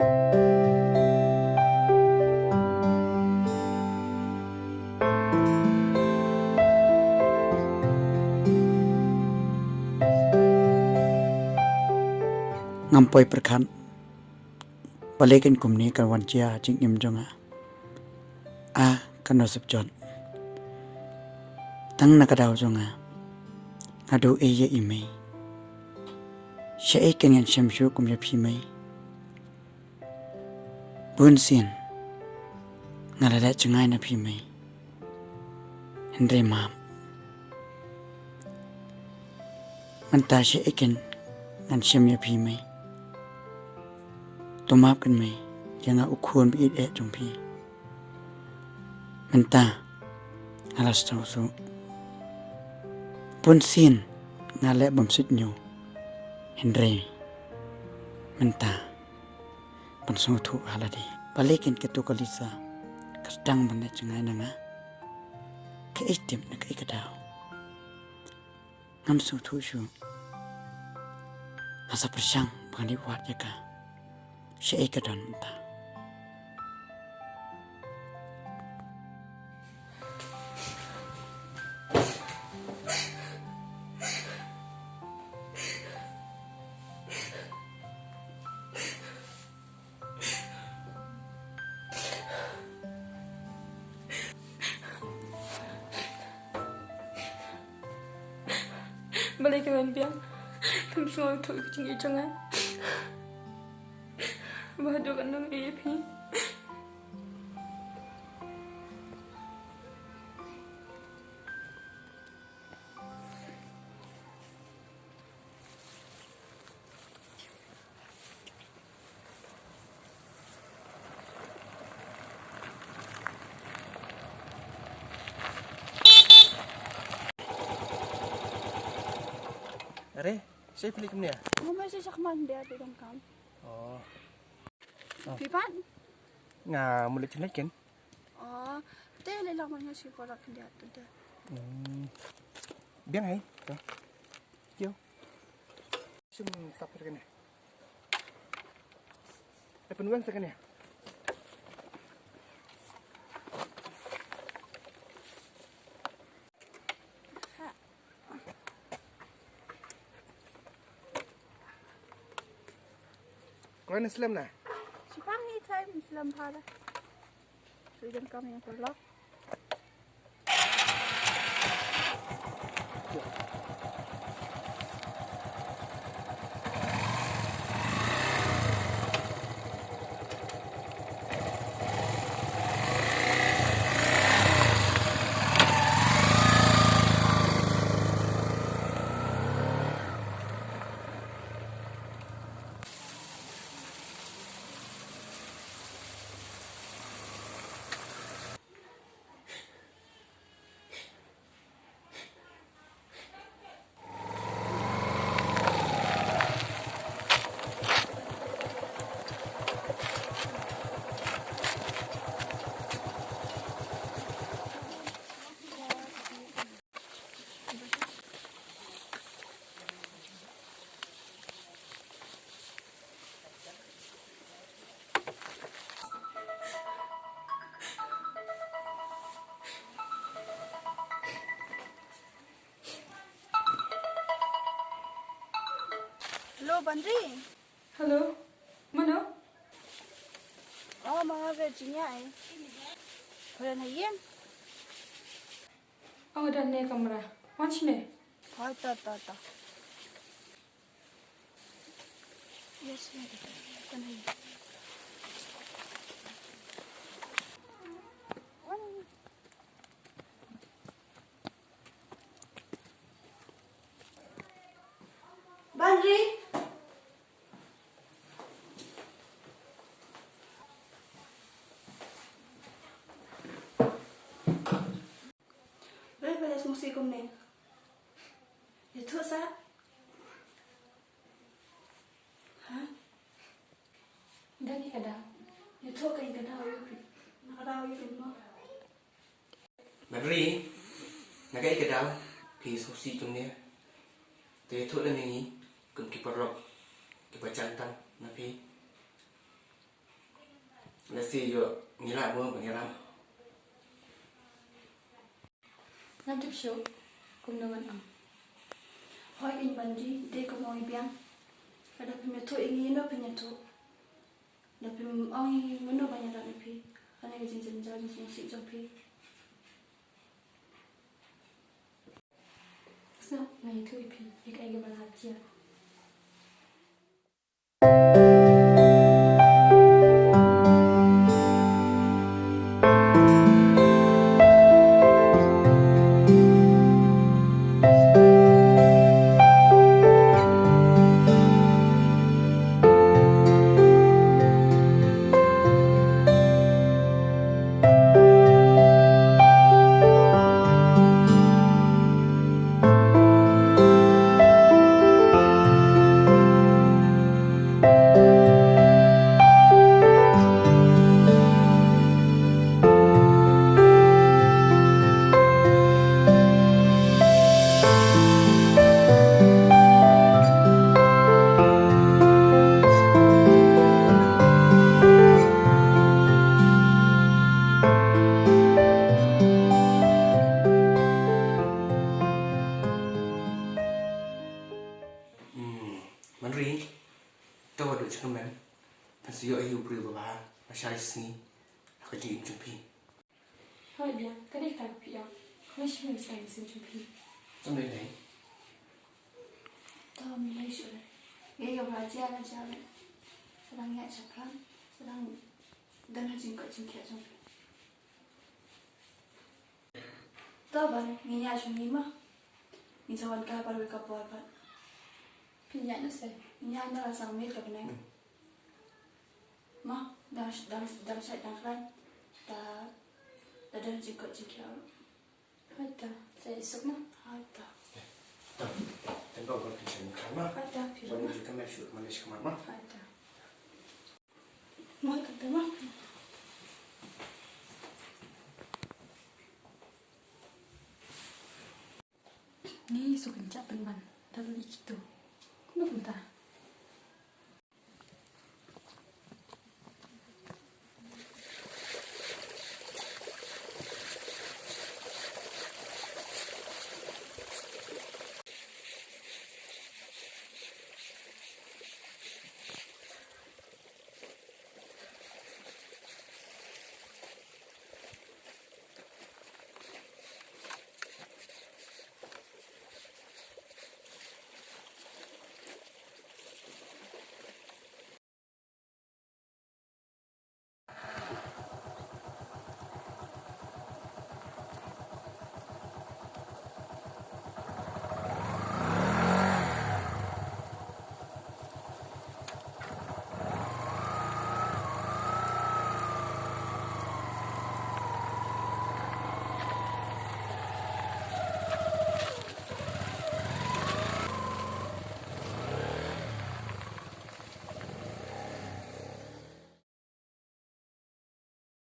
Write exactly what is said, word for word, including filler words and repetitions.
Ngam poi pyrkhat balei kan kumne kan wan jia ha jingim jong nga. A ka nusip jot. Tang na ka daw jong nga, nga duh ei ïa i mei. Shaei kan ngan shem shuh kum ïa phi mei. Bun sien nga la leh jngai na phi mei. Hynrei map. Mynta shaei kan ngan shem ïa phi mei. To map kan mei ïa nga u khun ba ïeit eh jong phi. Mynta nga la sngewthuh. Bun sien nga leh bym suit ñiew. Hynrei mynta ban sngewthuh ha lade. Balei kan katu ka Lisa ka sdang ban leh jngai na nga? Kaei tip na kaei ka daw? Ngam sngewthuh shuh. Nga sa pyrshang ba ngan ïa wad ïa ka. Shaei ka don mynta. Balei ka wan biang? Phim sngewthuh ïa ka jingïeit jong nga. Ba haduh katno ngan ïeit ïa phi. Are, shaei phi leit kumne? Ngam leit sha khmat, biang te donkam. Oh. Oh. Phi pat? Nga mut leit sha leit ken. Oh, te leit lang man nga shu por khyndiat tu te. Hmm. Biang hai. To. Kiew. Shim sap kane. Ai pynweng sa kane. Kren slem na. Shipang hi time slem phara. Sudah kami yang perlu. Hello, Banri. Hello. Mano? Oh, ma nga ka jingïa eh. Pha don ha ïing? Oh, don ne kamra. Wan shane. Oh, to, to, to. Yes, yes. Don ha ïing. Banri. Balei pha leh sngewsih kumne? Ïathuh sa. Ha? Dang ïa ka daw. Ïathuh ka ïa ka daw ïa phi. Na ka daw ïa phi mo. Banri, na kaei ka daw phi sngewsih kumne? To ïathuh lem ïa ngi kum ki paralok kiba jan tam na phi. Lehse ïoh ngi lah mo ban ïalam. Ngam tip shuh kumno ngan ong. Hooid, ïa Manri dei kumno i biang. Lada phim ïathuh ïa ngi, ïano phin ïathuh? Lada phim ong ïa ngi, mano ban ïarap ïa phi? Kane ka jingjynjar jingsngewsih jong phi. Sngap, nga ïathuh ïa phi ïa kaei kaba la jia. Hmm, Manri, to wat duh jingkmen, phin sa ïoh hi u briew uba bha lashai sngi ha ka jingim jong phi. Hooid biang, ka dei kata ka phi ong. Khublei shibun ïa ka mynsiem jong phi. Khublei. To ym lei shuh lei. Ïa kaba la jia la jia lei. Sa dang ïaid shaphrang, sa dang don ha jingkoit jingkhiah jong phi. To Ban, ngin ïaid shuh ngi mo. Ngin sa wan kai baroh ka por pat. Phin ïaid na se? Ngin ïaid na la san minit ka bneng. Mo, dang, dang, dang shait dang khlaiñ. Da, da don jingkoit jingkhiah. Hooid ta, sa ïasuk mo. Hooid ta. To, tang ko ko pynshai mo. Hooid ta, phi. Wan ju ka mer shu, man shu mo. Hooid ta. Mo, kata mo. Ngi shu kynjah pynban da lade kito. Kumno kumta?